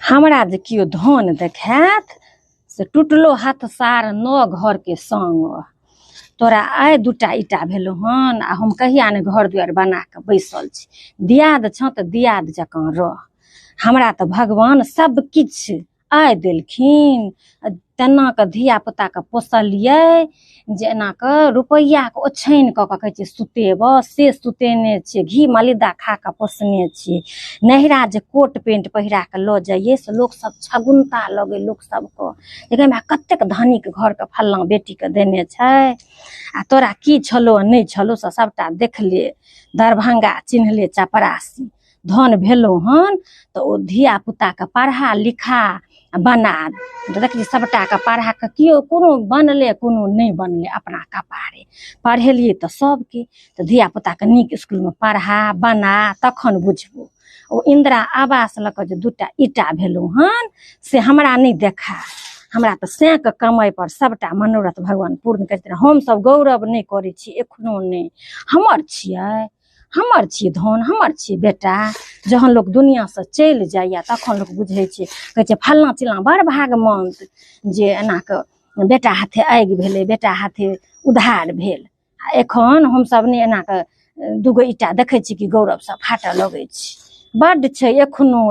हमरा जे केओ धन देखायत से टुटलो हाथ सार नओ घरके सङ्ग। तोरा आइ दूटा ईटा भेलौ हन आ हम कहिया ने घर दुआरि बना कऽ बैसल छी। दियाद छँ तऽ दियाद जकाँ रह। हमरा तऽ भगवान सब किछु आइ देलखिन। तेना कऽ धियापुताके पोसलियै जे एना कऽ रुपैआके ओछाइन कऽ कऽ कहै छै सुतेबऽ, से सुतेने छियै। घी मलिदा खा कऽ पोसने छियै। नैहरा जे कोट पेंट पहिरा कऽ लऽ जइयै से लोकसभ छगुन्ता लगै लोकसभके जे गै माय कतेक धनिक घरके फल्लाँ बेटीके देने छै आ तोरा की छलौ आ नहि छलौ से सभटा देखले। दरभंगा चिन्हले चपरासी। धन भेलौ हन तऽ ओ धियापुताके पढ़ा लिखा आ बना। देखली सभटाके पढ़ा कऽ केओ कोनो बनलै कोनो नहि बनलै अपना कपारे। पढ़ेलियै तऽ सभके तऽ धियापुताके नीक इसकुलमे पढ़ा बना तखन बुझबौ। ओ इन्दिरा आवास लऽ कऽ जे दूटा ईटा भेलौ हन से हमरा नहि देखा। हमरा तऽ सएके कमाइ पर सभटा मनोरथ भगवान पूर्ण करैत। हमसभ गौरव नहि करै छी एखनो नहि। हमर छियै, हमर छियै धन, हमर छियै बेटा। जहन लोक दुनिआँसँ चलि जाइए तखन लोक बुझै छै, कहै छै फल्लाँ चिल्लाँ बड़ भागमन्त जे एना कऽ बेटा हाथे आगि भेलै, बेटा हाथे उधार भेल। आ एखन हमसभ नहि एना कऽ दूगो ईटा देखै छी कि गौरवसँ फाटऽ लगै छी। बड्ड छै एखनो।